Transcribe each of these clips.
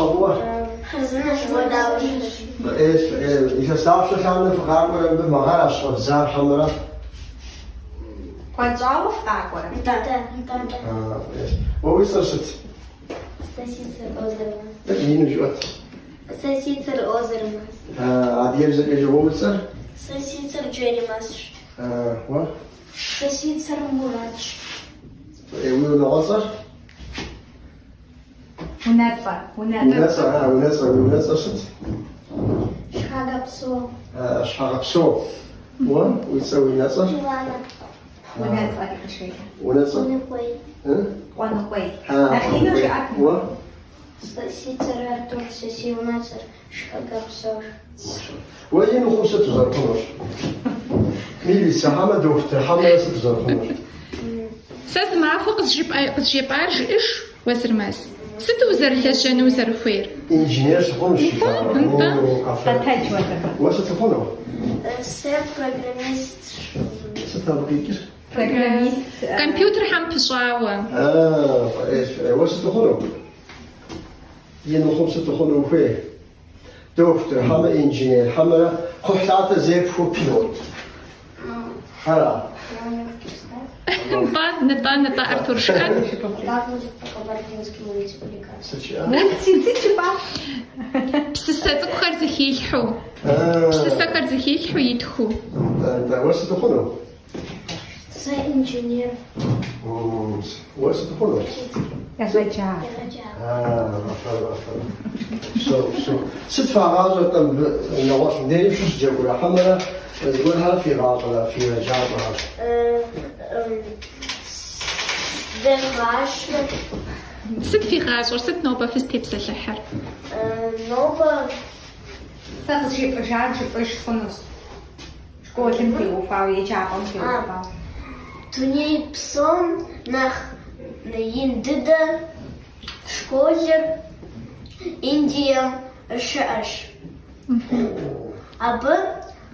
щхьэ фӏыуэ? Хъарзынэщ, уэ дауэ ущыт? Фӏыӏейщ, фӏыӏей. Илъэс дапщэ лъандэрэ фыкъакӏуэрэ мыбы мы гъэращ щӏэвдзар хьэмэрэ? Куэд щӏауэ фыкъакӏуэрэ? Нтӏэ, нтӏэ, нтӏэ. Фӏыӏейщ. Уэ уи цӏэр сыт? Сэ си цӏэр Озермэс. Тӏэкӏу ину жыӏэт. Сэ си цӏэр Озермэс. Адыгэбзэкӏэ жыӏэ, уэ уи цӏэр? Сэ си цӏэр Джэримэсщ. Уэ? Сэ си цӏэр Муратщ. Фӏыӏей, уи унагъуэцӏэр? Унэцӏэ, унэцӏэ. Унэцӏэ, а, унэцӏэ, уи унэцӏэр сыт? Щхьэгъэпсо. Щхьэгъэпсо. Уэ, уи цӏэ, уи унэцӏэр? Миланэ. Унэцӏэри къыжеӏэ. Унэцӏэр? Къуэныкъуей. Къуэныкъуей. Нэхъ ину жыӏэт. Уэ? Сэ си цӏэр Артур, сэ си унэцӏэр Щхьэгъэпсощ. Уэ ин ухъум сыт узэрыхъунур? Милицэ, хьэмэ дохутыр, хьэмэрэ сыт узэрыхъунур? Сэ зы махуэ къызжепӏар жыӏэж, Уэзырмэс. Сыту узэрылэжьэну узэрыхуейр? Инженер сыхъунущ, жиӏауэ. Нтӏэ. Къэтэдж, Уэзырмэс. Уэ сыт ухъуну? Сэ программист сыхъуну. Сыт абы къикӏыр? Программист. Компьютерхэм пыщӏауэ. А, фӏыӏейщ, фӏыӏей. Уэ сыт ухъуну? Ин ухъум сыт ухъуну ухуей? Дохутыр, хьэмэ инженер, хьэмэрэ кхъухьлъатэ зепхуэу пилот. Ара? Нтӏэ, нтӏэ, нтӏэ, Артур, жыӏэт. Как будет по-кабардински мультипликация? Сыт жиӏа? Сыт жыпӏа? Псысэ цӏыкӏухэр зэхилъхьэу, псысэхэр зэхилъхьэу итхыу. Нтӏэ, нтӏэ, уэ сыт ухъуну? Сэ инженер. Уэ сыт ухъуну? Егъэджакӏуэ. Афэрым, афэрым. Псо, псо. Сыт фагъащӏэр-тӏэ мыбы нэгъуэщӏ мыдейм фыщыджэгурэ хьэмэрэ зыгуэрхэр фигъащӏэрэ фи егъэджакӏуэхэр? Дегъащӏэ. Сыт фигъащӏэр, сыт нобэ фызытепсэлъыхьыр? Нобэ. Сэ къызжепӏэжар жыпӏэж хъунущ. Школым теухуауэ, еджапӏэм теухуауэ. Дуней псом нэхъ ин дыдэ школыр Индием щыӏэщ. Абы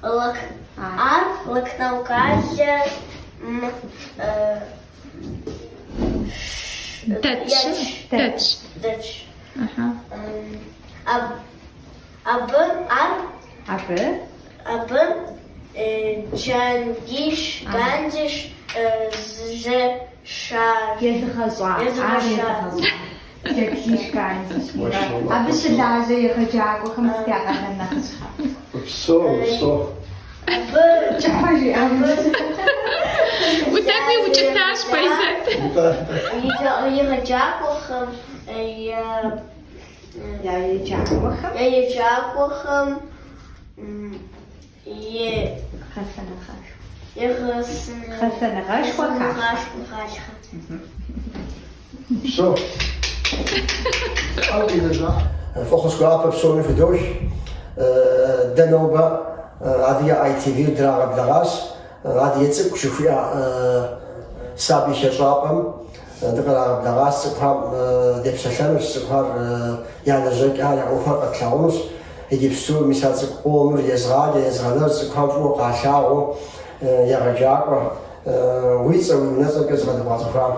ар Лакнау къалэм Дэтщ. Дэтщ. Дэтщ. Абы ар Абы? Абы Джангиш, Гандиш зыгъэщӏар. Езыгъэщӏа. Ар езыгъэщӏа. Джагдиш Гандиш. Абы щылажьэ егъэджакӏуэхэм сыт я къалэн нэхъыщхьэр? Упсэу, упсэу. Абы Кӏыхьу жиӏам. Тӏэкӏуи укӏытащ, Байзэт. Егъэджакӏуэхэм я Я еджакӏуэхэм. Я еджакӏуэхэм и Гъэсэныгъэшхуэ. Гъэсэныгъэшхуэ Гъэсэныгъэшхуэ халъхьэ. Псо. Тхьэм къилэжьа. Фӏэхъус гуапэ псоми фыдох. Дэ нобэ Адыгэ ITV драгъэблэгъащ. Адыгэ цӏыкӏу жыхуиӏэ сабий хэщӏапӏэм Дыкърагъэблэгъащ, цӏыкӏухэм депсэлъэнущ, цӏыкӏухэр я лэжьэкӏэхэр, я ӏуэхухэр къэтлъагъунущ. Иджыпсту мис а цӏыкӏу къомыр езыгъаджэ, езыгъэлэжь цӏыкӏухэм фӏыуэ къалъагъуу егъэджакӏуэ. Уи цӏэ, уи унэцӏэкӏэ зыкъыдыбгъэцӏыхуам?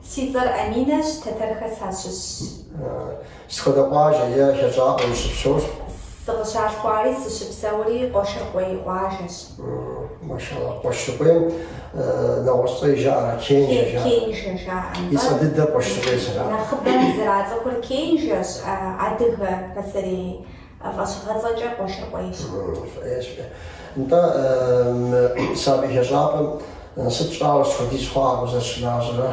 Си цӏэр Аминэщ, Тэтэрхэ сащыщщ. Сыт хуэдэ къуажэ е хэщӏапӏэ ущыпсэур? Сыкъыщалъхуари сыщыпсэури Къуэшыркъуей къуажэщ. Машалла, Къуэшыркъуейм нэгъуэщӏ цӏэи жаӏэрэ, Кенжэ жаӏэ. Кенжэ жаӏэ. И цӏэ дыдэр Къуэшыркъуей зэраӏэр. Нэхъыбэм зэрацӏыхур Кенжэщ, адыгэ пасэрей фӏэщыгъэцӏэкӏэ Къуэшыркъуейщ. Фӏыӏейщ. Нтӏэ, мы сабий хэщӏапӏэм сыт щӏауэ сыт хуэдиз хъуа узэрыщылажьэрэ?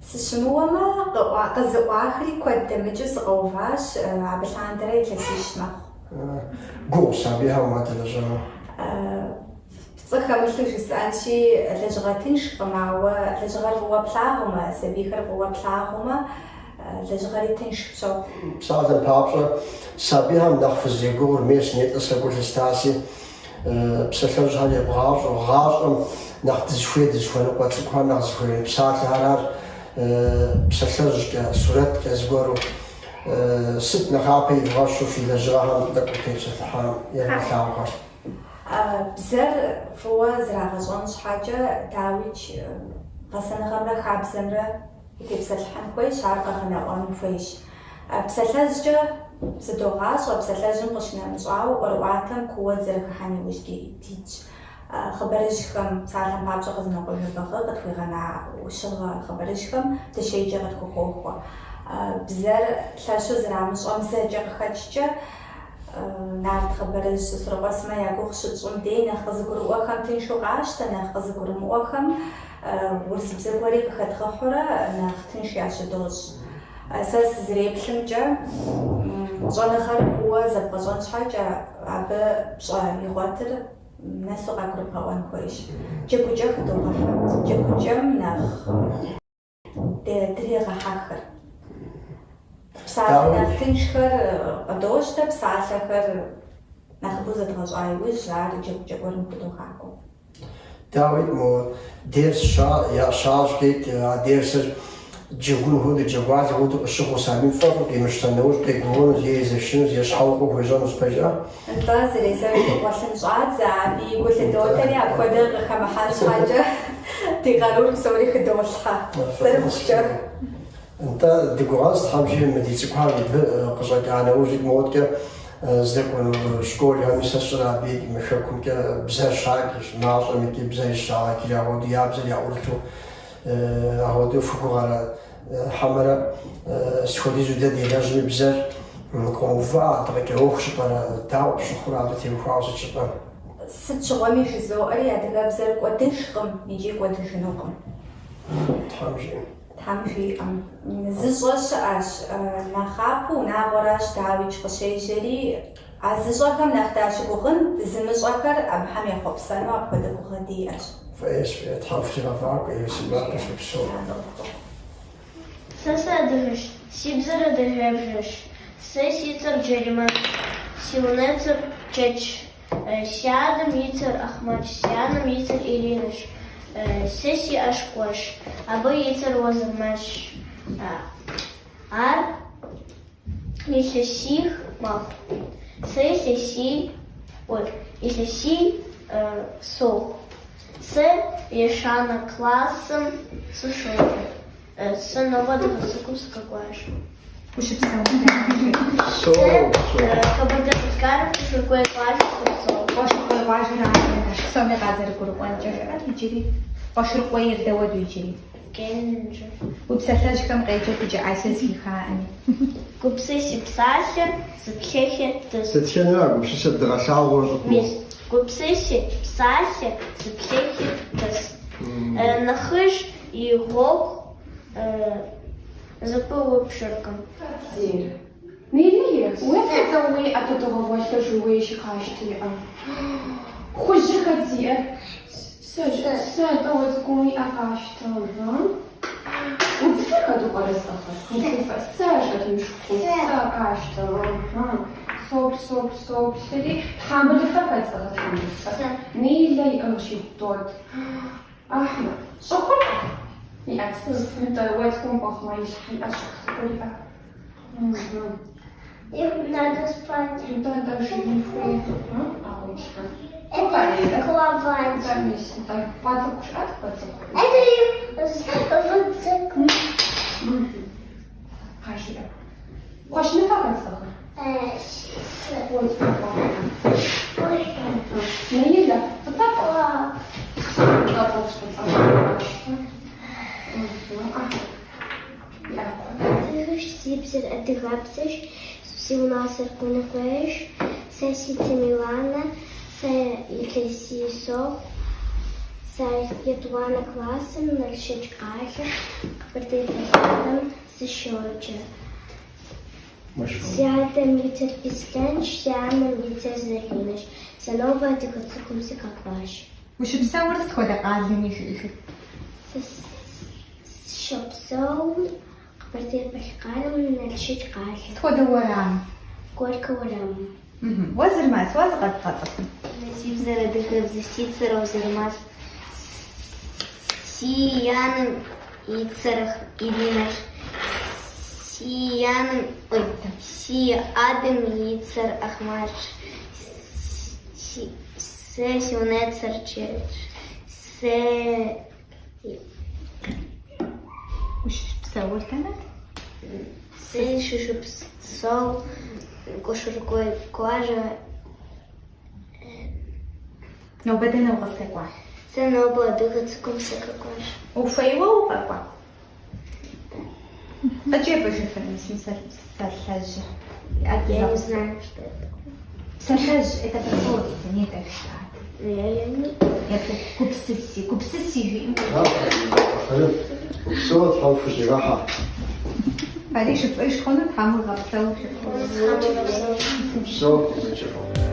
Сыщымыуэмэ, къызэӏуахри куэд дэмыкӏыу сыкъэуващ, абы лъандэрэ илъэсищ мэхъу. Гугъу сабийхэм уадэлэжьэну? Пцӏы хэмылъу жысӏэнщи, лэжьыгъэ тыншкъым, ауэ лэжьыгъэр фӏыуэ плъагъумэ, сабийхэр фӏыуэ плъагъумэ, лэжьыгъэри тынш пщохъу. Псалъэм папщӏэ, сабийхэм нэхъ фызэрегугъур мес нетӏэ сэ гу лъыстаси, Псалъэжьхэр ебгъащӏэу, гъащӏэм нэхъ дызыхуей, дызыхуэныкъуэ цӏыкӏухэр нэхъ зыхуей псалъэхэр ар псалъэжькӏэ, сурэткӏэ зыгуэру. Сыт нэхъапэ ивгъэщу фи лэжьыгъэхэм тӏэкӏу тепсэлъыхьам евгъэлъагъухэр? Бзэр фӏыуэ зрагъэщӏэн щхьэкӏэ, дауикӏ, гъэсэныгъэмрэ хабзэмрэ утепсэлъыхьын хуейщ, ар къэгъэнэӏуэн хуейщ. Псалъэжькӏэ. Зыдогъащӏэ, псалъэжьым къыщынэмыщӏауэ, ӏуэрыӏуатэм кууэ дызэрыхыхьэн иужь дитщ. Хъыбарыжьхэм, псалъэм папщӏэ, Къэзанокъуэ Жэбагъы къытхуигъэна ӏущыгъэ хъыбарыжьхэм дыщеджэ къытхухохуэ. Бзэр лъэщу зэрамыщӏэм зэкӏэ къыхэкӏкӏэ, нарт хъыбарыжь Сосрыкъуэ сымэ я гугъу щытщӏым дей нэхъ къызыгурыӏуэхэм тыншу къащтэ, нэхъ къызыгурымыӏуэхэм урысыбзэ гуэри къыхэдгъэхьурэ нэхъ тынш ящыдощӏ. Сэ сызэреплъымкӏэ, щӏэныгъэр кууэ зэбгъэщӏэн щхьэкӏэ, абы пщӏэ игъуэтыр нэсу къагурыбгъэӏуэн хуейщ. Джэгукӏэ хыдогъэхьэ. Джэгукӏэм нэхъ дрегъэхьэхыр. Псалъэ нэхъ тыншхэр къыдощтэ, псалъэхэр нэхъыбэу зэдгъэщӏа иужь ар джэгукӏэ гуэрым худогъакӏуэ. Дауи, мо дерс щащӏкӏэ, а дерсыр джэгун хуэдэу, джэгуалъэ хуэдэу къыщыхъуу сабийм фӏэфӏу къимыщтэн нэужь къегугъунущ е езэшынущ, е щхьэукъуэу хуежьэнущ, пэжа? Нтӏэ, зэрезэшу гъуэлъын щӏадзэ, абыи гу лъыдотэри, апхуэдэ къыхэмыхьэн щхьэкӏэ ди къарур псори хыдолъхьэ. Зэрыхъукӏэ. Нтӏэ, дыгугъэнщ, Тхьэм жиӏэм, мы ди цӏыкӏухэр мыбы къыщӏэкӏа нэужь модкӏэ здэкӏуэну школхэми сэ сщӏэрэ абы мы хэкумкӏэ бзэр щадж мащӏэм икӏи бзэр щагъэджри ахуэдэу я бзэр яӏурылъу ахуэдэу фыгугъэрэ хьэмэрэ сыт хуэдизу дэ делэжьми бзэр къоувыӏэ, дыкъыкӏэроху жыпӏэрэ, дауэ пщыхъурэ абы теухуауэ сыт жыпӏэн? Сыт щыгъуэми жызоӏэри, адыгэбзэр кӏуэдыжкъым икӏи кӏуэдыжынукъым. Тхьэм жиӏэм. Тхьэм жиӏэм. Зыщӏэ щыӏэщ. Нэхъапэу унагъуэращ дауикӏ къыщежьэри, а зыщӏэхэм нэхъ дащыгугъын, зымыщӏэхэр абыхэм ехъуэпсэну апхуэдэ гугъэ диӏэщ. Фӏейщ, фӏей, Тхьэм фригъэфӏакӏуэ, ей, си гуапэ фыпсэу. Сэ сыадыгэщ, си бзэр адыгэбзэщ. Сэ си цӏэр Джэримэсщ, си унэцӏэр Чэчщ. Си адэм и цӏэр Ахъмэтщ, си анэм и цӏэр Иринэщ. Сэ сиӏэщ къуэш, абы и цӏэр Уэзырмэсщ. Ар илъэсих мэхъу. Сэ илъэсий, ой, илъэсий сохъу. Сэ ещанэ классым сыщоджэ. Сэ нобэ Адыгэ цӏыкӏум сыкъэкӏуащ. Сэ Къэбэрдей-Балъкъэрым Къуэшыркъуей къуажэм сопсэу. Къуэшыркъуей къуажэращ псоми къазэрыгурыӏуэнкӏэ жыӏэт иджыри. Къуэшыркъуейр дауэду иджыри? Кенжэ. Уи псалъэжьхэм къеджэт иджы Ася зэхихаӏыми. Гупсыси псалъэ, зыплъыхьи тӏыс. Дэтхэнэра гупсысэр дыгъэлъагъуэу щӏыпӏэу? Мис, гупсыси псалъэ, зыплъыхьи тӏыс. Нэхъыжь и гъуэгу зэпыупщӏыркъым. Зейр. Нелли, уэ фӏыцӏэ уиӏэ, дыгъэгъуэлъыжу уейщи къащти иӏэ. Хужьыр хэт зиӏэр? Сэ, сэ, тӏэ уэ цӏыкӏум уиӏэ къащтэ, ага. Удзыфэр хэту пӏэрэ зыӏыгъыр? Удзыфэр, сэ жыӏэт уи шыпхъум, сэ къащтэ, ага. Соплъ, соплъ, соплъри, тхьэмбылыфэр хэт зыӏыгъыр тхьэмбылыфэр? Неллэ иӏыгъщи, дот. Ахьмэд, щӏыхур иӏэ, нтӏэ, уэ цӏыкӏум пӏыгъмэ, илъхьэ, иӏэ щӏыху цӏыкӏур иӏэ. Их надо спать. Нтӏэ, нтӏэ, жеин хуей, а илъхьэ. Это кровать. Нтӏэ, мис, нтӏэ, пӏэ цӏыкӏу жыӏэт, пӏэ цӏыкӏу. Это вот цӏыкӏу. Къажиӏэ. Кхъуэщыныфэ хэт зыӏыгъыр? Сэ. Уэ цӏыкӏум пӏыгъмэ. Ой. Наилэ, фӏыцӏэ пӏыгъ? Нтӏэ, пӏыгъщ фӏыцӏэ. Къащтэ. Иӏэ. Адыгэщ, си бзэр адыгэбзэщ, си унэцӏэр Къуэныкъуейщ, сэ си цӏэр Миланэ, сэ илъэсий сохъу, сэ етӏуанэ классым Налшыч къалэ Къэбэрдей-Балъкъэрым сыщоджэ. Си адэм и цӏэр Беслъэнщ, си анэм и цӏэр Заринэщ. Сэ нобэ Адыгэ цӏыкӏум сыкъэкӏуащ. Ущыпсэур сыт хуэдэ къалэми жыӏэжыт. Сэ сыщопсэу Къэбэрдей-Балъкъэрым Налшыч къалэ. Сыт хуэдэ уэрам? Горькэ уэрамым. Уэзырмэс, уэ зыкъэдгъэцӏыхун? Си бзэр адыгэбзэ, си цӏэр Уэзырмэс. Си анэм и цӏэр Иринэщ. Си анэм, ой, си адэм и цӏэр Ахъмэтщ. Сэ си унэцӏэр Чэтщ. Сэ Ущыпсэур дэнэт? Сэ сыщопсэу. Къуэшыркъуей къуажэ. Нобэ дэнэ укъыздэкӏуа? Сэ нобэ адыгэ цӏыкӏум сыкъэкӏуащ. Ухуейуэ укъэкӏуа? Къыджепӏэжыфын мис мы псалъэжьыр? Я не знаю, что это. Псалъэжь, это пословица, не так жиӏат. Я не... Еплъыт, гупсыси, гупсыси жиӏэм. Афэрин, упсэу Тхьэм фыщӏигъэхьэ. Фэри жыфӏэж хъуну Тхьэм уигъэпсэу. Упсэу, узыншэ фыхъу.